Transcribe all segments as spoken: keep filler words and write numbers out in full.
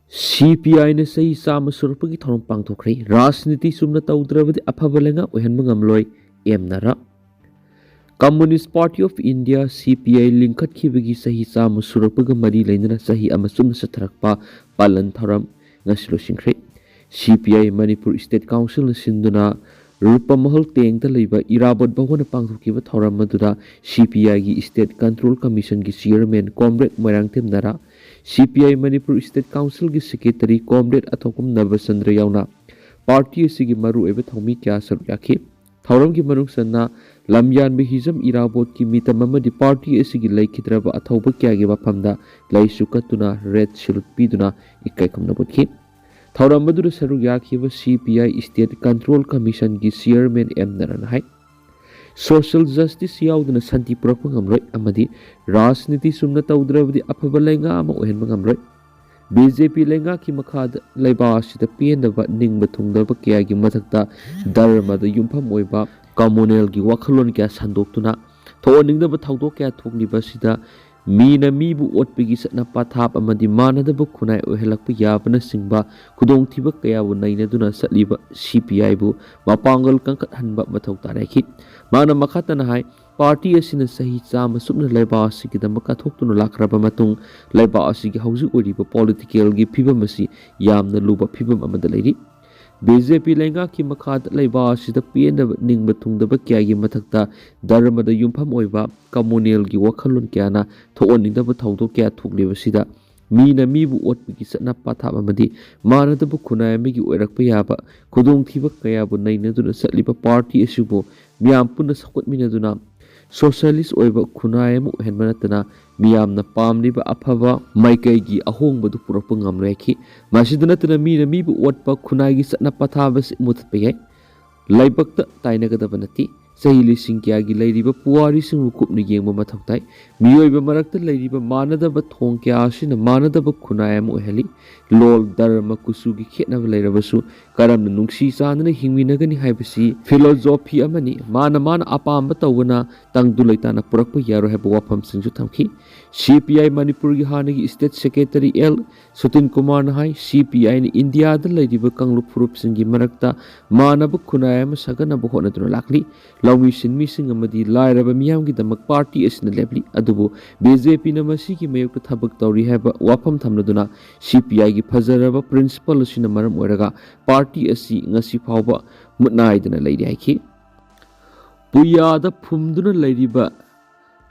ꯁꯤ ꯄꯤ ꯑꯥꯏꯅ ꯆꯍꯤ ꯆꯥꯝꯃ ꯁꯨꯔꯛꯄꯒꯤ ꯊꯧꯔꯝ ꯄꯥꯡꯊꯣꯛꯈ꯭ꯔꯦ꯫ ꯔꯥꯖꯅꯤꯇꯤ ꯆꯨꯝꯅ ꯇꯧꯗ꯭ꯔꯕꯗꯤ ꯑꯐꯕ ꯂꯩꯉꯥꯛ ꯑꯣꯏꯍꯟꯕ ꯉꯝꯂꯣꯏ, M ꯅꯔꯥ꯫ Communist Party of India, ꯁꯤ ꯄꯤ ꯑꯥꯏ, ꯂꯤꯡꯈꯠꯈꯤꯕꯒꯤ ꯆꯍꯤ ꯆꯥꯝꯃ ꯁꯨꯔꯛꯄꯒ ꯃꯔꯤ ꯂꯩꯅꯅ ꯆꯍꯤ ꯑꯃ ꯆꯨꯞꯅ ꯆꯠꯊꯔꯛꯄ ꯄꯥꯂꯟ ꯊꯧꯔꯝ ꯉꯁꯤ ꯂꯣꯏꯁꯤꯟꯈ꯭ꯔꯦ꯫ ꯁꯤ ꯄꯤ ꯑꯥꯏ ꯃꯅꯤꯄꯨꯔ ꯁ꯭ꯇꯦꯠ ꯀꯥꯎꯟꯁꯤꯜꯅ ꯁꯤꯟꯗꯨꯅ ꯔꯨꯄꯃꯍꯜ ꯇꯦꯡꯗ ꯂꯩꯕ ꯏꯔꯥꯕꯣꯠ ꯚꯋꯟꯗ ꯄꯥꯡꯊꯣꯛꯈꯤꯕ ꯊꯧꯔꯝ ꯑꯗꯨꯗ ꯁꯤ ꯄꯤ ꯑꯥꯏꯒꯤ ꯁ꯭ꯇꯦꯠ ꯀꯟꯇ꯭ꯔꯣꯜ ꯀꯃꯤꯁꯟꯒꯤ ꯆꯤꯌꯔꯃꯦꯟ ꯀꯣꯝꯔꯦꯗ ꯃꯣꯏꯔꯥꯡꯊꯦꯝ ꯅꯔꯥ, ꯁꯤ ꯄꯤ ꯑꯥꯏ ꯃꯅꯤꯄꯨꯔ ꯁ꯭ꯇꯦꯠ ꯀꯥꯎꯟꯁꯤꯜꯒꯤ ꯁꯦꯀ꯭ꯔꯦꯇꯔꯤ ꯀꯣꯝꯔꯦꯗ ꯑꯊꯣꯛꯄꯝ ꯅꯕꯆꯟꯗ꯭ꯔ ꯌꯥꯎꯅ ꯄꯥꯔꯇꯤ ꯑꯁꯤꯒꯤ ꯃꯔꯨꯑꯣꯏꯕ ꯊꯧꯃꯤ ꯀꯌꯥ ꯁꯔꯨꯛ ꯌꯥꯈꯤ꯫ ꯊꯧꯔꯝꯒꯤ ꯃꯅꯨꯡ ꯆꯟꯅ ꯂꯝꯌꯥꯟꯕ ꯍꯤꯖꯝ ꯏꯔꯥꯕꯣꯠꯀꯤ ꯃꯤꯇꯝ ꯑꯃꯗꯤ ꯄꯥꯔꯇꯤ ꯑꯁꯤꯒꯤ ꯂꯩꯈꯤꯗ꯭ꯔꯕ ꯑꯊꯧꯕ ꯀꯌꯥꯒꯤ ꯃꯐꯝꯗ ꯂꯩꯁꯨ ꯀꯠꯇꯨꯅ ꯔꯦꯗ ꯁꯦꯂꯨꯠ ꯄꯤꯗꯨꯅ ꯏꯀꯥꯏ ꯈꯨꯝꯅꯕ ꯎꯠꯈꯤ꯫ ꯊꯧꯔꯝ ꯑꯗꯨꯗ ꯁꯔꯨꯛ ꯌꯥꯈꯤꯕ C P I state control ꯀꯃꯤꯁꯟꯒꯤ ꯆꯤꯌꯔꯃꯦꯟ ꯑꯦꯝ ꯅꯔꯥꯅ ꯍꯥꯏ, ꯁꯣꯁꯤꯌꯦꯜ ꯖꯁꯇꯤꯁ ꯌꯥꯎꯗꯅ ꯁꯥꯟꯇꯤ ꯄꯨꯔꯛꯄ ꯉꯝꯂꯣꯏ ꯑꯃꯗꯤ ꯔꯥꯖꯅꯤꯇꯤ ꯆꯨꯝꯅ ꯇꯧꯗ꯭ꯔꯕꯗꯤ ꯑꯐꯕ ꯂꯩꯉꯥꯛ ꯑꯃ ꯑꯣꯏꯍꯟꯕ ꯉꯝꯂꯣꯏ꯫ ꯕꯤ ꯖꯦ ꯄꯤ ꯂꯩꯉꯥꯛꯀꯤ ꯃꯈꯥꯗ ꯂꯩꯕꯥꯛ ꯑꯁꯤꯗ ꯄꯦꯟꯗꯕ, ꯅꯤꯡꯕ ꯊꯨꯡꯗꯕ ꯀꯌꯥꯒꯤ ꯃꯊꯛꯇ ꯙꯔꯃꯗ ꯌꯨꯝꯐꯝ ꯑꯣꯏꯕ ꯀꯝꯃꯨꯅꯦꯜꯒꯤ ꯋꯥꯈꯜꯂꯣꯟ ꯀꯌꯥ ꯁꯟꯗꯣꯛꯇꯨꯅ ꯊꯣꯛꯍꯟꯅꯤꯡꯗꯕ ꯊꯧꯗꯣꯛ ꯀꯌꯥ ꯊꯣꯛꯂꯤꯕ ꯑꯁꯤꯗ ꯃꯤꯅ ꯃꯤꯕꯨ ꯑꯣꯠꯄꯒꯤ ꯆꯠꯅ ꯄꯊꯥꯞ ꯑꯃꯗꯤ ꯃꯥꯟꯅꯗꯕ ꯈꯨꯟꯅꯥꯏ ꯑꯣꯏꯍꯜꯂꯛꯄ ꯌꯥꯕꯅꯆꯤꯡꯕ ꯈꯨꯗꯣꯡꯊꯤꯕ ꯀꯌꯥꯕꯨ ꯅꯩꯅꯗꯨꯅ ꯆꯠꯂꯤꯕ ꯁꯤ ꯄꯤ ꯑꯥꯏꯕꯨ ꯃꯄꯥꯡꯒꯜ ꯀꯟꯈꯠꯍꯟꯕ ꯃꯊꯧ ꯇꯥꯔꯦ ꯍꯥꯏꯈꯤ꯫ ꯃꯥꯅ ꯃꯈꯥ ꯇꯥꯅ ꯍꯥꯏ, ꯄꯥꯔꯇꯤ ꯑꯁꯤꯅ ꯆꯍꯤ ꯆꯥꯝꯃ ꯆꯨꯞꯅ ꯂꯩꯕꯥꯛ ꯑꯁꯤꯒꯤꯗꯃꯛ ꯀꯠꯊꯣꯛꯇꯨꯅ ꯂꯥꯛꯈ꯭ꯔꯕ ꯃꯇꯨꯡ ꯂꯩꯕꯥꯛ ꯑꯁꯤꯒꯤ ꯍꯧꯖꯤꯛ ꯑꯣꯏꯔꯤꯕ ꯄꯣꯂꯤꯇꯤꯀꯦꯜꯒꯤ ꯐꯤꯕꯝ ꯑꯁꯤ ꯌꯥꯝꯅ ꯂꯨꯕ ꯐꯤꯕꯝ ꯑꯃꯗ ꯂꯩꯔꯤ꯫ ꯕꯤ ꯖꯦ ꯄꯤ ꯂꯩꯉꯥꯛꯀꯤ ꯃꯈꯥꯗ ꯂꯩꯕꯥꯛ ꯑꯁꯤꯗ ꯄꯦꯟꯗꯕ, ꯅꯤꯡꯕ ꯊꯨꯡꯗꯕ ꯀꯌꯥꯒꯤ ꯃꯊꯛꯇ ꯙꯔꯃꯗ ꯌꯨꯝꯐꯝ ꯑꯣꯏꯕ ꯀꯝꯃꯨꯅꯦꯜꯒꯤ ꯋꯥꯈꯜꯂꯣꯟ ꯀꯌꯥꯅ ꯊꯣꯛꯍꯟꯅꯤꯡꯗꯕ ꯊꯧꯗꯣꯛ ꯀꯌꯥ ꯊꯣꯛꯂꯤꯕꯁꯤꯗ ꯃꯤꯅ ꯃꯤꯕꯨ ꯑꯣꯠꯄꯒꯤ ꯆꯠꯅ ꯄꯊꯥꯞ ꯑꯃꯗꯤ ꯃꯥꯟꯅꯗꯕ ꯈꯨꯟꯅꯥꯏ ꯑꯃꯒꯤ ꯑꯣꯏꯔꯛꯄ ꯌꯥꯕ ꯈꯨꯗꯣꯡꯊꯤꯕ ꯀꯌꯥꯕꯨ ꯅꯩꯅꯗꯨꯅ ꯆꯠꯂꯤꯕ ꯄꯥꯔꯇꯤ ꯑꯁꯤꯕꯨ ꯃꯤꯌꯥꯝ ꯄꯨꯟꯅ ꯁꯧꯒꯠꯃꯤꯟꯅꯗꯨꯅ ꯁꯣꯁꯤꯌꯦꯂꯤꯁ ꯑꯣꯏꯕ ꯈꯨꯟꯅꯥꯏ ꯑꯃ ꯑꯣꯏꯍꯟꯕ ꯅꯠꯇꯅ ꯃꯤꯌꯥꯝꯅ ꯄꯥꯝꯂꯤꯕ ꯑꯐꯕ ꯃꯥꯏꯀꯩꯒꯤ ꯑꯍꯣꯡꯕꯗꯨ ꯄꯨꯔꯛꯄ ꯉꯝꯂꯣꯏ ꯍꯥꯏꯈꯤ꯫ ꯃꯁꯤꯗ ꯅꯠꯇꯅ ꯃꯤꯅ ꯃꯤꯕꯨ ꯑꯣꯠꯄ ꯈꯨꯟꯅꯥꯏꯒꯤ ꯆꯠꯅ ꯄꯊꯥꯞ ꯑꯁꯤ ꯃꯨꯊꯠꯄ ꯌꯥꯏ꯫ ꯂꯥꯏꯕꯛꯇ ꯇꯥꯏꯅꯒꯗꯕ ꯅꯠꯇꯦ꯫ ꯆꯍꯤ ꯂꯤꯁꯤꯡ ꯀꯌꯥꯒꯤ ꯂꯩꯔꯤꯕ ꯄꯨꯋꯥꯔꯤꯁꯤꯡꯕꯨ ꯀꯨꯞꯅ ꯌꯦꯡꯕ ꯃꯊꯧ ꯇꯥꯏ꯫ ꯃꯤꯑꯣꯏꯕ ꯃꯔꯛꯇ ꯂꯩꯔꯤꯕ ꯃꯥꯟꯅꯗꯕ ꯊꯣꯡ ꯀꯌꯥ ꯑꯁꯤꯅ ꯃꯥꯟꯅꯗꯕ ꯈꯨꯟꯅꯥꯏ ꯑꯃ ꯑꯣꯏꯍꯜꯂꯤ꯫ ꯂꯣꯜ, ꯙꯔꯃ, ꯀꯨꯆꯨꯒꯤ ꯈꯦꯠꯅꯕ ꯂꯩꯔꯕꯁꯨ ꯀꯔꯝꯅ ꯅꯨꯡꯁꯤ ꯆꯥꯟꯅꯅ ꯍꯤꯡꯃꯤꯟꯅꯒꯅꯤ ꯍꯥꯏꯕꯁꯤ ꯐꯤꯂꯣꯖꯣꯐꯤ ꯑꯃꯅꯤ꯫ ꯃꯥꯅ ꯃꯥꯅ ꯑꯄꯥꯝꯕ ꯇꯧꯕꯅ ꯇꯪꯗꯨ ꯂꯩꯇꯥꯅ ꯄꯨꯔꯛꯄ ꯌꯥꯔꯣꯏ ꯍꯥꯏꯕ ꯋꯥꯐꯝꯁꯤꯡꯁꯨ ꯊꯝꯈꯤ꯫ ꯁꯤ ꯄꯤ ꯑꯥꯏ ꯃꯅꯤꯄꯨꯔꯒꯤ ꯍꯥꯟꯅꯒꯤ ꯁ꯭ꯇꯦꯠ ꯁꯦꯀ꯭ꯔꯦꯇꯔꯤ ꯑꯦꯜ ꯁꯨꯇꯤꯟ ꯀꯨꯃꯥꯔꯅ ꯍꯥꯏ, ꯁꯤ ꯄꯤ ꯑꯥꯏꯅ ꯏꯟꯗꯤꯌꯥꯗ ꯂꯩꯔꯤꯕ ꯀꯥꯡꯂꯨꯞ ꯐꯨꯔꯨꯞꯁꯤꯡꯒꯤ ꯃꯔꯛꯇ ꯃꯥꯟꯅꯕ ꯈꯨꯟꯅꯥꯏ ꯑꯃ ꯁꯥꯒꯠꯅꯕ ꯍꯣꯠꯅꯗꯨꯅ ꯂꯥꯛꯂꯤ꯫ ꯂꯧꯃꯤ ꯁꯤꯟꯃꯤꯁꯤꯡ ꯑꯃꯗꯤ ꯂꯥꯏꯔꯕ ꯃꯤꯌꯥꯝꯒꯤꯗꯃꯛ ꯄꯥꯔꯇꯤ ꯑꯁꯤꯅ ꯂꯦꯞꯂꯤ꯫ ꯑꯗꯨꯕꯨ ꯕꯤ ꯖꯦ ꯄꯤꯅ ꯃꯁꯤꯒꯤ ꯃꯥꯌꯣꯛꯇ ꯊꯕꯛ ꯇꯧꯔꯤ ꯍꯥꯏꯕ ꯋꯥꯐꯝ ꯊꯝꯂꯗꯨꯅ ꯁꯤ ꯄꯤ ꯑꯥꯏꯒꯤ ꯐꯖꯔꯕ ꯄ꯭ꯔꯤꯟꯁꯤꯄꯜ ꯑꯁꯤꯅ ꯃꯔꯝ ꯑꯣꯏꯔꯒ ꯄꯥꯔꯇꯤ ꯑꯁꯤ ꯉꯁꯤ ꯐꯥꯎꯕ ꯃꯨꯠ ꯅꯥꯏꯗꯅ ꯂꯩꯔꯤ ꯍꯥꯏꯈꯤ꯫ ꯄꯨꯌꯥꯗ ꯐꯨꯝꯗꯨꯅ ꯂꯩꯔꯤꯕ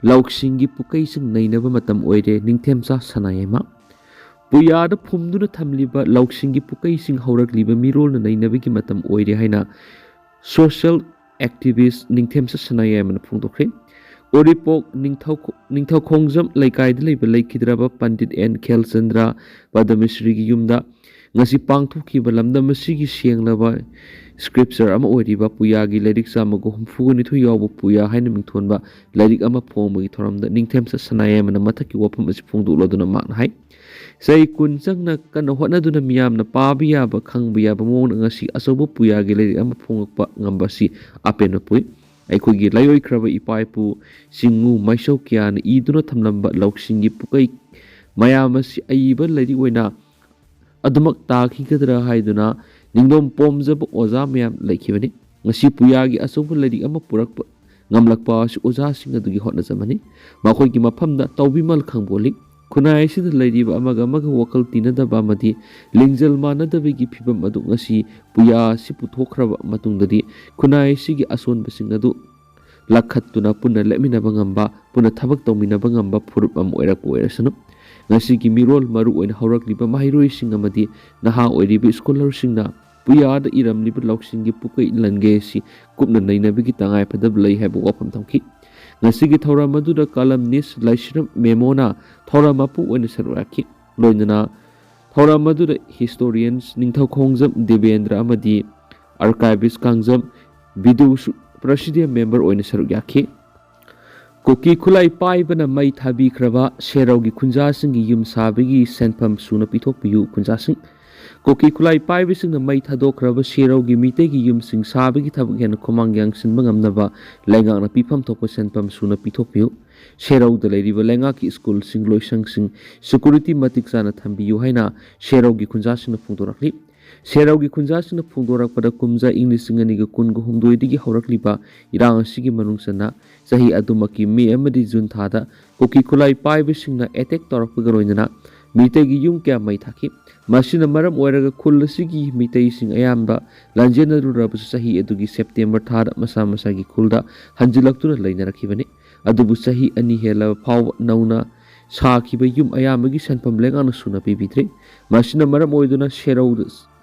ꯂꯧꯁꯤꯡꯒꯤ ꯄꯨꯀꯩꯁꯤꯡ ꯅꯩꯅꯕ ꯃꯇꯝ ꯑꯣꯏꯔꯦ, ꯅꯤꯡꯊꯦꯝꯆꯥ ꯁꯅꯥꯌꯥꯏꯃ꯫ ꯄꯨꯌꯥꯗ ꯐꯨꯝꯗꯨꯅ ꯊꯝꯂꯤꯕ ꯂꯧꯁꯤꯡꯒꯤ ꯄꯨꯀꯩꯁꯤꯡ ꯍꯧꯔꯛꯂꯤꯕ ꯃꯤꯔꯣꯜꯅ ꯅꯩꯅꯕꯒꯤ ꯃꯇꯝ ꯑꯣꯏꯔꯦ ꯍꯥꯏꯅ ꯁꯣꯁꯤꯌꯦꯜ ꯑꯦꯛꯇꯤꯚꯤꯁ ꯅꯤꯡꯊꯦꯝꯆꯥ ꯁꯅꯥꯌꯥꯏꯃꯅ ꯐꯣꯡꯗꯣꯛꯈ꯭ꯔꯦ꯫ ꯎꯔꯤꯄꯣꯛ ꯅꯤꯡꯊꯧ-, ꯅꯤꯡꯊꯧꯈꯣꯡꯖꯝ ꯂꯩꯀꯥꯏꯗ ꯂꯩꯕ ꯂꯩꯈꯤꯗ꯭ꯔꯕ ꯄꯟꯗꯤꯠ ꯑꯦꯟ ꯈꯦꯜꯆꯟꯗ꯭ꯔ ꯄꯗꯃꯁ꯭ꯔꯤꯒꯤ ꯌꯨꯝꯗ ꯉꯁꯤ ꯄꯥꯡꯊꯣꯛꯈꯤꯕ ꯂꯝꯗꯝ ꯑꯁꯤꯒꯤ ꯁꯦꯡꯂꯕ ꯁ꯭ꯀ꯭ꯔꯤꯞꯆꯔ ꯑꯃ ꯑꯣꯏꯔꯤꯕ ꯄꯨꯌꯥꯒꯤ ꯂꯥꯏꯔꯤꯛ ꯆꯥꯝꯃꯒ ꯍꯨꯝꯐꯨꯒ ꯅꯤꯊꯣꯏ ꯌꯥꯎꯕ ꯄꯨꯌꯥ ꯍꯥꯏꯅ ꯃꯤꯡꯊꯣꯟꯕ ꯂꯥꯏꯔꯤꯛ ꯑꯃ ꯐꯣꯡꯕꯒꯤ ꯊꯧꯔꯝꯗ ꯅꯤꯡꯊꯦꯝꯆꯥ ꯁꯅꯥꯌꯥꯏꯃꯅ ꯃꯊꯛꯀꯤ ꯋꯥꯐꯝ ꯑꯁꯤ ꯐꯣꯡꯗꯣꯛꯂꯗꯨꯅ ꯃꯍꯥꯛꯅ ꯍꯥꯏ, ꯆꯍꯤ ꯀꯨꯟ ꯆꯪꯅ ꯀꯟꯅ ꯍꯣꯠꯅꯗꯨꯅ ꯃꯤꯌꯥꯝꯅ ꯄꯥꯕ ꯌꯥꯕ, ꯈꯪꯕ ꯌꯥꯕ ꯃꯑꯣꯡꯗ ꯉꯁꯤ ꯑꯆꯧꯕ ꯄꯨꯌꯥꯒꯤ ꯂꯥꯏꯔꯤꯛ ꯑꯃ ꯐꯣꯡꯂꯛꯄ ꯉꯝꯕ ꯑꯁꯤ ꯑꯄꯦꯟꯕ ꯄꯣꯛꯏ꯫ ꯑꯩꯈꯣꯏꯒꯤ ꯂꯥꯏꯑꯣꯏꯈ꯭ꯔꯕ ꯏꯄꯥ ꯏꯄꯨ ꯆꯤꯡꯉꯨ ꯃꯥꯏꯁꯧ ꯀꯌꯥꯅ ꯏꯗꯨꯅ ꯊꯝꯂꯝꯕ ꯂꯧꯁꯤꯡꯒꯤ ꯄꯨꯀꯩ ꯃꯌꯥꯝ ꯑꯁꯤ ꯑꯏꯕ ꯂꯥꯏꯔꯤꯛ ꯑꯣꯏꯅ ꯑꯗꯨꯃꯛ ꯇꯥꯈꯤꯒꯗ꯭ꯔꯥ ꯍꯥꯏꯗꯨꯅ ꯅꯤꯡꯗꯣꯝ ꯄꯣꯝꯖꯕ ꯑꯣꯖꯥ ꯃꯌꯥꯝ ꯂꯩꯈꯤꯕꯅꯤ꯫ ꯉꯁꯤ ꯄꯨꯌꯥꯒꯤ ꯑꯆꯧꯕ ꯂꯥꯏꯔꯤꯛ ꯑꯃ ꯄꯨꯔꯛꯄ ꯉꯝꯂꯛꯄ ꯑꯁꯤ ꯑꯣꯖꯥꯁꯤꯡ ꯑꯗꯨꯒꯤ ꯍꯣꯠꯅꯖꯃꯅꯤ꯫ ꯃꯈꯣꯏꯒꯤ ꯃꯐꯝꯗ ꯇꯧꯕꯤꯃꯜ ꯈꯪꯕꯣꯜꯂꯤ꯫ ꯈꯨꯟꯅꯥꯏ ꯑꯁꯤꯗ ꯂꯩꯔꯤꯕ ꯑꯃꯒ ꯑꯃꯒ ꯋꯥꯈꯜ ꯇꯤꯟꯅꯗꯕ ꯑꯃꯗꯤ ꯂꯤꯡꯖꯦꯜ ꯃꯥꯟꯅꯗꯕꯒꯤ ꯐꯤꯕꯝ ꯑꯗꯨ ꯉꯁꯤ ꯄꯨꯌꯥ ꯑꯁꯤ ꯄꯨꯊꯣꯛꯈ꯭ꯔꯕ ꯃꯇꯨꯡꯗꯗꯤ ꯈꯨꯟꯅꯥꯏ ꯑꯁꯤꯒꯤ ꯑꯁꯣꯟꯕꯁꯤꯡ ꯑꯗꯨ ꯂꯥꯈꯠꯇꯨꯅ ꯄꯨꯟꯅ ꯂꯦꯞꯃꯤꯟꯅꯕ ꯉꯝꯕ, ꯄꯨꯟꯅ ꯊꯕꯛ ꯇꯧꯃꯤꯟꯅꯕ ꯉꯝꯕ ꯐꯨꯔꯨꯞ ꯑꯃ ꯑꯣꯏꯔꯛꯄ ꯑꯣꯏꯔꯁꯅꯨ꯫ ꯉꯁꯤꯒꯤ ꯃꯤꯔꯣꯜ, ꯃꯔꯨ ꯑꯣꯏꯅ ꯍꯧꯔꯛꯂꯤꯕ ꯃꯍꯩꯔꯣꯏꯁꯤꯡ ꯑꯃꯗꯤ ꯅꯍꯥ ꯑꯣꯏꯔꯤꯕ ꯁ꯭ꯀꯣꯂꯔꯁꯤꯡꯅ ꯄꯨꯌꯥꯗ ꯏꯔꯝꯂꯤꯕ ꯂꯧꯁꯤꯡꯒꯤ ꯄꯨꯀꯩ ꯂꯟꯒꯦ ꯑꯁꯤ ꯀꯨꯞꯅ ꯅꯩꯅꯕꯒꯤ ꯇꯉꯥꯏꯐꯗꯕ ꯂꯩ ꯍꯥꯏꯕ ꯋꯥꯐꯝ ꯊꯝꯈꯤ꯫ ꯉꯁꯤꯒꯤ ꯊꯧꯔꯝ ꯑꯗꯨꯗ columnist ꯂꯥꯏꯁ꯭ꯔꯝ ꯃꯦꯃꯣꯅ ꯊꯧꯔꯝ ꯃꯄꯨ ꯑꯣꯏꯅ ꯁꯔꯨꯛ ꯌꯥꯈꯤ꯫ ꯂꯣꯏꯅꯅ ꯊꯧꯔꯝ ꯑꯗꯨꯗ historians ꯅꯤꯡꯊꯧꯈꯣꯡꯖꯝ ꯗꯦꯕꯦꯟꯗ꯭ꯔ ꯑꯃꯗꯤ archivist ꯀꯥꯡꯖꯝ ꯕꯤꯗꯨꯁꯨ president member ꯑꯣꯏꯅ ꯁꯔꯨꯛ ꯌꯥꯈꯤ꯫ ꯀꯨꯀꯤ ꯈꯨꯠꯂꯥꯏ ꯄꯥꯏꯕꯅ ꯃꯩ ꯊꯥꯕꯤꯈ꯭ꯔꯕ ꯁꯦꯔꯧꯒꯤ ꯈꯨꯟꯖꯥꯁꯤꯡꯒꯤ ꯌꯨꯝ ꯁꯥꯕꯒꯤ ꯁꯦꯟꯐꯝ ꯁꯨꯅ ꯄꯤꯊꯣꯛꯄꯤꯌꯨ ꯈꯨꯟꯖꯥꯁꯤꯡ꯫ ꯀꯨꯀꯤ ꯈꯨꯠꯂꯥꯏ ꯄꯥꯏꯕꯁꯤꯡꯅ ꯃꯩ ꯊꯥꯗꯣꯛꯈ꯭ꯔꯕ ꯁꯦꯔꯧꯒꯤ ꯃꯤꯇꯩꯒꯤ ꯌꯨꯝꯁꯤꯡ ꯁꯥꯕꯒꯤ ꯊꯕꯛ ꯍꯦꯟꯅ ꯈꯨꯃꯥꯡ ꯌꯥꯡꯁꯤꯟꯕ ꯉꯝꯅꯕ ꯂꯩꯉꯥꯛꯅ ꯄꯤꯐꯝ ꯊꯣꯛꯄ ꯁꯦꯟꯐꯝ ꯁꯨꯅ ꯄꯤꯊꯣꯛꯄꯤꯌꯨ꯫ ꯁꯦꯔꯧꯗ ꯂꯩꯔꯤꯕ ꯂꯩꯉꯥꯛꯀꯤ ꯁ꯭ꯀꯨꯜꯁꯤꯡ, ꯂꯣꯏꯁꯪꯁꯤꯡ ꯁꯦꯀ꯭ꯌꯨꯔꯤꯇꯤ ꯃꯇꯤꯛ ꯆꯥꯅ ꯊꯝꯕꯤꯌꯨ ꯍꯥꯏꯅ ꯁꯦꯔꯧꯒꯤ ꯈꯨꯟꯖꯥꯁꯤꯡꯅ ꯐꯣꯡꯗꯣꯔꯛꯂꯤ꯫ ꯁꯦꯔꯧꯒꯤ ꯈꯨꯟꯖꯥꯁꯤꯡꯅ ꯐꯣꯡꯗꯣꯔꯛꯄꯗ, ꯀꯨꯝꯖꯥ ꯏꯪ ꯂꯤꯁꯤꯡ ꯑꯅꯤꯒ ꯀꯨꯟꯒ ꯍꯨꯝꯗꯣꯏꯗꯒꯤ ꯍꯧꯔꯛꯂꯤꯕ ꯏꯔꯥꯡ ꯑꯁꯤꯒꯤ ꯃꯅꯨꯡ ꯆꯟꯅ ꯆꯍꯤ ꯑꯗꯨꯃꯛꯀꯤ ꯃꯦ ꯑꯃꯗꯤ ꯖꯨꯟ ꯊꯥꯗ ꯀꯨꯀꯤ ꯈꯨꯠꯂꯥꯏ ꯄꯥꯏꯕꯁꯤꯡꯅ ꯑꯦꯇꯦꯛ ꯇꯧꯔꯛꯄꯒ ꯂꯣꯏꯅꯅ ꯃꯤꯇꯩꯒꯤ ꯌꯨꯝ ꯀꯌꯥ ꯃꯩ ꯊꯥꯈꯤ꯫ ꯃꯁꯤꯅ ꯃꯔꯝ ꯑꯣꯏꯔꯒ ꯈꯨꯜ ꯑꯁꯤꯒꯤ ꯃꯤꯇꯩꯁꯤꯡ ꯑꯌꯥꯝꯕ ꯂꯥꯟꯖꯦꯟꯅꯔꯨꯔꯕꯁꯨ ꯆꯍꯤ ꯑꯗꯨꯒꯤ ꯁꯦꯞꯇꯦꯝꯕꯔ ꯊꯥꯗ ꯃꯁꯥ ꯃꯁꯥꯒꯤ ꯈꯨꯜꯗ ꯍꯟꯖꯤꯜꯂꯛꯇꯨꯅ ꯂꯩꯅꯔꯛꯈꯤꯕꯅꯤ꯫ ꯑꯗꯨꯕꯨ ꯆꯍꯤ ꯑꯅꯤ ꯍꯦꯜꯂꯕ ꯐꯥꯎꯕ ꯅꯧꯅ ꯁꯥꯈꯤꯕ ꯌꯨꯝ ꯑꯌꯥꯝꯕꯒꯤ ꯁꯦꯟꯐꯝ ꯂꯩꯉꯥꯛꯅ ꯁꯨꯅ ꯄꯤꯕꯤꯗ꯭ꯔꯤ꯫ ꯃꯁꯤꯅ ꯃꯔꯝ ꯑꯣꯏꯗꯨꯅ ꯁꯦꯔꯧꯗ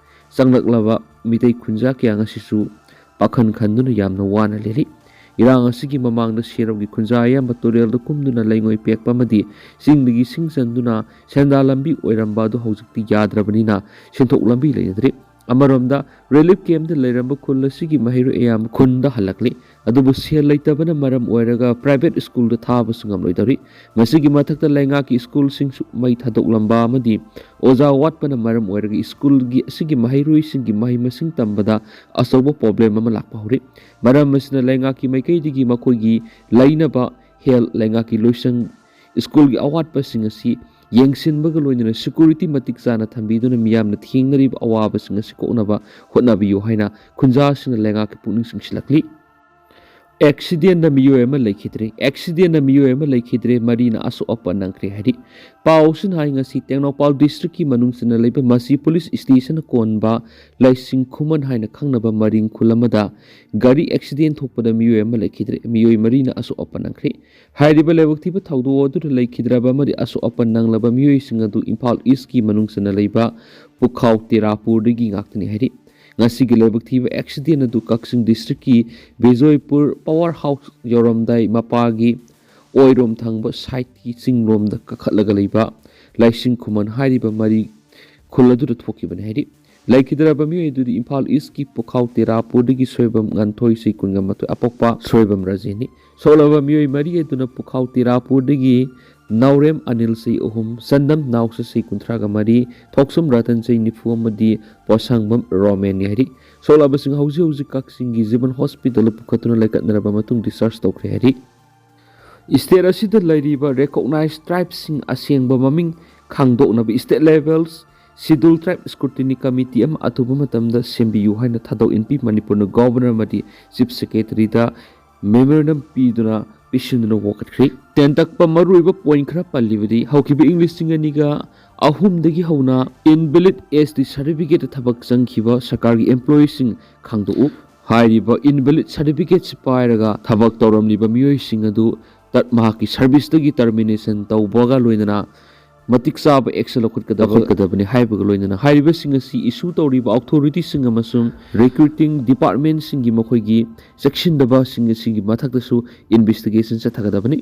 ꯆꯪꯂꯛꯂꯕ ꯃꯤꯇꯩ ꯈꯨꯟꯖꯥ ꯀꯌꯥ ꯉꯁꯤꯁꯨ ꯄꯥꯈꯟ ꯈꯟꯗꯨꯅ ꯌꯥꯝꯅ ꯋꯥꯅ ꯂꯦꯜꯂꯤ꯫ ꯏꯔꯥꯡ ꯑꯁꯤꯒꯤ ꯃꯃꯥꯡꯗ ꯁꯦꯔꯧꯒꯤ ꯈꯨꯟꯖꯥ ꯑꯌꯥꯝꯕ ꯇꯨꯔꯦꯜꯗ ꯀꯨꯝꯗꯨꯅ ꯂꯩꯉꯣꯏ ꯄꯦꯛꯄ ꯑꯃꯗꯤ ꯆꯤꯡꯗꯒꯤ ꯁꯤꯡ ꯆꯟꯗꯨꯅ ꯁꯦꯟꯗꯥꯟ ꯂꯝꯕꯤ ꯑꯣꯏꯔꯝꯕ ꯑꯗꯨ ꯍꯧꯖꯤꯛꯇꯤ ꯌꯥꯗ꯭ꯔꯕꯅꯤꯅ ꯁꯦꯟꯊꯣꯛ ꯂꯝꯕꯤ ꯂꯩꯅꯗ꯭ꯔꯦ꯫ ꯑꯃꯔꯣꯝꯗ ꯔꯤꯂꯤꯐ ꯀꯦꯝꯞꯇ ꯂꯩꯔꯝꯕ ꯈꯨꯜ ꯑꯁꯤꯒꯤ ꯃꯍꯩꯔꯣꯏ ꯑꯌꯥꯝꯕ ꯈꯨꯟꯗ ꯍꯜꯂꯛꯂꯤ꯫ ꯑꯗꯨꯕꯨ ꯁꯦꯜ ꯂꯩꯇꯕꯅ ꯃꯔꯝ ꯑꯣꯏꯔꯒ ꯄ꯭ꯔꯥꯏꯚꯦꯠ ꯁ꯭ꯀꯨꯜꯗ ꯊꯥꯕꯁꯨ ꯉꯝꯂꯣꯏꯗꯧꯔꯤ꯫ ꯃꯁꯤꯒꯤ ꯃꯊꯛꯇ ꯂꯩꯉꯥꯛꯀꯤ ꯁ꯭ꯀꯨꯜꯁꯤꯡꯁꯨ ꯃꯩ ꯊꯥꯗꯣꯛꯂꯝꯕ ꯑꯃꯗꯤ ꯑꯣꯖꯥ ꯋꯥꯠꯄꯅ ꯃꯔꯝ ꯑꯣꯏꯔꯒ ꯁ꯭ꯀꯨꯜꯒꯤ ꯑꯁꯤꯒꯤ ꯃꯍꯩꯔꯣꯏꯁꯤꯡꯒꯤ ꯃꯍꯩ ꯃꯁꯤꯡ ꯇꯝꯕꯗ ꯑꯆꯧꯕ ꯄ꯭ꯔꯣꯕ꯭ꯂꯦꯝ ꯑꯃ ꯂꯥꯛꯄ ꯍꯧꯔꯤ꯫ ꯃꯔꯝ ꯑꯁꯤꯅ ꯂꯩꯉꯥꯛꯀꯤ ꯃꯥꯏꯀꯩꯗꯒꯤ ꯃꯈꯣꯏꯒꯤ ꯂꯩꯅꯕ ꯍꯦꯜ ꯂꯩꯉꯥꯛꯀꯤ ꯂꯣꯏꯁꯪ ꯁ꯭ꯀꯨꯜꯒꯤ ꯑꯋꯥꯠꯄꯁꯤꯡ ꯑꯁꯤ ꯌꯦꯡꯁꯤꯟꯕꯒ ꯂꯣꯏꯅꯅ ꯁꯦꯀ꯭ꯌꯨꯔꯤꯇꯤ ꯃꯇꯤꯛ ꯆꯥꯅ ꯊꯝꯕꯤꯗꯨꯅ ꯃꯤꯌꯥꯝꯅ ꯊꯦꯡꯅꯔꯤꯕ ꯑꯋꯥꯕꯁꯤꯡ ꯑꯁꯤ ꯀꯣꯛꯅꯕ ꯍꯣꯠꯅꯕꯤꯌꯨ ꯍꯥꯏꯅ ꯈꯨꯟꯖꯥꯁꯤꯡꯅ ꯂꯩꯉꯥꯛꯀꯤ ꯄꯨꯛꯅꯤꯡ ꯆꯤꯡꯁꯤꯜꯂꯛꯂꯤ꯫ ꯑꯦꯛꯁꯤꯗꯦꯟꯗ ꯃꯤꯑꯣꯏ ꯑꯃ ꯂꯩꯈꯤꯗ꯭ꯔꯦ꯫ ꯑꯦꯛꯁꯤꯗꯦꯟꯗ ꯃꯤꯑꯣꯏ ꯑꯃ ꯂꯩꯈꯤꯗ꯭ꯔꯦ, ꯃꯔꯤꯅ ꯑꯁꯣꯛ ꯑꯄꯟ ꯅꯪꯈ꯭ꯔꯦ ꯍꯥꯏꯔꯤ꯫ ꯄꯥꯎꯁꯤꯅ ꯍꯥꯏ, ꯉꯁꯤ ꯇꯦꯡꯅꯧꯄꯥꯜ ꯗꯤꯁꯇ꯭ꯔꯤꯛꯀꯤ ꯃꯅꯨꯡ ꯆꯟꯅ ꯂꯩꯕ ꯃꯁꯤ ꯄꯨꯂꯤꯁ ꯁ꯭ꯇꯦꯁꯟꯅ ꯀꯣꯟꯕ ꯂꯥꯏꯁꯤꯡ ꯈꯨꯃꯟ ꯍꯥꯏꯅ ꯈꯪꯅꯕ ꯃꯔꯤꯡ ꯈꯨꯜ ꯑꯃꯗ ꯒꯥꯔꯤ ꯑꯦꯛꯁꯤꯗꯦꯟ ꯊꯣꯛꯄꯗ ꯃꯤꯑꯣꯏ ꯑꯃ ꯂꯩꯈꯤꯗ꯭ꯔꯦ, ꯃꯤꯑꯣꯏ ꯃꯔꯤꯅ ꯑꯁꯣꯛ ꯑꯄꯟ ꯅꯪꯈ꯭ꯔꯦ꯫ ꯍꯥꯏꯔꯤꯕ ꯂꯥꯏꯕꯛ ꯊꯤꯕ ꯊꯧꯗꯣꯛ ꯑꯗꯨꯗ ꯂꯩꯈꯤꯗ꯭ꯔꯕ ꯑꯃꯗꯤ ꯑꯁꯣꯛ ꯑꯄꯟ ꯅꯪꯂꯕ ꯃꯤꯑꯣꯏꯁꯤꯡ ꯑꯗꯨ ꯏꯝꯐꯥꯜ ꯏꯁꯀꯤ ꯃꯅꯨꯡ ꯆꯟꯅ ꯂꯩꯕ ꯄꯨꯈꯥꯎ ꯇꯦꯔꯥꯄꯨꯔꯗꯒꯤ ꯉꯥꯛꯇꯅꯤ ꯍꯥꯏꯔꯤ꯫ ꯉꯁꯤꯒꯤ ꯂꯥꯏꯕꯛ ꯊꯤꯕ ꯑꯦꯛꯁꯤꯗꯦꯟ ꯑꯗꯨ ꯀꯛꯆꯤꯡ ꯗꯤꯁꯇ꯭ꯔꯤꯛꯀꯤ ꯕꯤꯖꯣꯏꯄꯨꯔ ꯄꯋꯥꯔ ꯍꯥꯎꯁ ꯌꯧꯔꯝꯗꯥꯏ ꯃꯄꯥꯒꯤ ꯑꯣꯏꯔꯣꯝ ꯊꯪꯕ ꯁꯥꯏꯠꯀꯤ ꯆꯤꯡꯂꯣꯝꯗ ꯀꯥꯈꯠꯂꯒ ꯂꯩꯕ ꯂꯥꯏꯁꯤꯡ ꯈꯨꯃꯟ ꯍꯥꯏꯔꯤꯕ ꯃꯔꯤ ꯈꯨꯜ ꯑꯗꯨꯗ ꯊꯣꯛꯈꯤꯕꯅꯤ ꯍꯥꯏꯔꯤ꯫ ꯂꯩꯈꯤꯗ꯭ꯔꯕ ꯃꯤꯑꯣꯏ ꯑꯗꯨꯗꯤ ꯏꯝꯐꯥꯜ ꯏꯁꯀꯤ ꯄꯨꯈꯥꯎ ꯇꯦꯔꯥꯄꯨꯔꯗꯒꯤ ꯁꯣꯏꯕꯝ ꯉꯥꯟꯊꯣꯏ ꯁꯤ ꯀꯨꯟꯒ ꯃꯥꯊꯣꯏ ꯑꯄꯣꯛꯄ ꯁꯣꯏꯕꯝ ꯔꯥꯖꯦꯟꯅꯤ꯫ ꯁꯣꯛꯂꯕ ꯃꯤꯑꯣꯏ ꯃꯔꯤ ꯑꯗꯨꯅ ꯄꯨꯈꯥꯎ ꯇꯦꯔꯥꯄꯨꯔꯗꯒꯤ ꯅꯥꯎꯔꯦꯝ ꯑꯅꯤꯜ ꯁꯤ ꯑꯍꯨꯝ, ꯆꯟꯗꯝ ꯅꯥꯎꯁ ꯁꯤ ꯀꯨꯟꯊ꯭ꯔꯥꯒ ꯃꯔꯤ, ꯊꯣꯛꯁꯨꯝ ꯔꯇꯟ ꯁꯤ ꯅꯤꯐꯨ ꯑꯃꯗꯤ ꯄꯣꯠꯁꯪꯕꯝ ꯔꯣꯃꯦꯟꯅꯤ ꯍꯥꯏꯔꯤ꯫ ꯁꯣꯛꯂꯕꯁꯤꯡ ꯍꯧꯖꯤꯛ ꯍꯧꯖꯤꯛ ꯀꯛꯆꯤꯡꯒꯤ ꯖꯤꯕꯟ ꯍꯣꯁꯄꯤꯇꯥꯜꯗ ꯄꯨꯈꯠꯇꯨꯅ ꯂꯩꯈꯠꯅꯔꯕ ꯃꯇꯨꯡ ꯗꯤꯁꯆꯥꯔꯖ ꯇꯧꯈ꯭ꯔꯦ ꯍꯥꯏꯔꯤ꯫ State ꯑꯁꯤꯗ ꯂꯩꯔꯤꯕ recognized tribeꯁꯤꯡ ꯑꯁꯦꯡꯕ ꯃꯃꯤꯡ ꯈꯪꯗꯣꯛꯅꯕ state level schedule tribe scrutiny committee ꯑꯃ ꯑꯊꯨꯕ ꯃꯇꯝꯗ ꯁꯦꯝꯕꯤꯌꯨ ꯍꯥꯏꯅ ꯊꯥꯗꯣꯛ ꯏꯟꯄꯤ ꯃꯅꯤꯄꯨꯔꯅ Governor ꯑꯃꯗꯤ Chief Secretaryꯗ memorandum ꯄꯤꯗꯨꯅ ꯄꯤꯁꯤꯟꯗꯨꯅ ꯋꯥꯀꯠꯈ꯭ꯔꯤ꯫ ꯇꯦꯟꯇꯛꯄ ꯃꯔꯨꯑꯣꯏꯕ point ꯈꯔ ꯄꯜꯂꯤꯕꯗꯤ, ꯍꯧꯈꯤꯕ ꯏꯪ ꯂꯤꯁꯤꯡ ꯑꯅꯤꯒ ꯑꯍꯨꯝꯗꯒꯤ ꯍꯧꯅ invalid S T certificate ꯊꯕꯛ ꯆꯪꯈꯤꯕ ꯁꯔꯀꯥꯔꯒꯤ employeeꯁꯤꯡ ꯈꯪꯗꯣꯛꯎ꯫ ꯍꯥꯏꯔꯤꯕ invalid certificateꯁꯤ ꯄꯥꯏꯔꯒ ꯊꯕꯛ ꯇꯧꯔꯝꯂꯤꯕ ꯃꯤꯑꯣꯏꯁꯤꯡ ꯑꯗꯨ ꯇꯠ-, ꯃꯍꯥꯛꯀꯤ serviceꯇꯒꯤ termination ꯇꯧꯕꯒ ꯂꯣꯏꯅꯅ ꯃꯇꯤꯛ ꯆꯥꯕ action ꯂꯧꯈꯠꯀꯗꯕ, ꯂꯧꯈꯠꯀꯗꯕꯅꯤ ꯍꯥꯏꯕꯒ ꯂꯣꯏꯅꯅ ꯍꯥꯏꯔꯤꯕꯁꯤꯡ ꯑꯁꯤ issue ꯇꯧꯔꯤꯕ authorityꯁꯤꯡ ꯑꯃꯁꯨꯡ recruiting departmentꯁꯤꯡꯒꯤ ꯃꯈꯣꯏꯒꯤ ꯆꯦꯛꯁꯤꯟꯗꯕꯁꯤꯡ ꯑꯁꯤꯒꯤ ꯃꯊꯛꯇꯁꯨ investigation ꯆꯠꯊꯒꯗꯕꯅꯤ꯫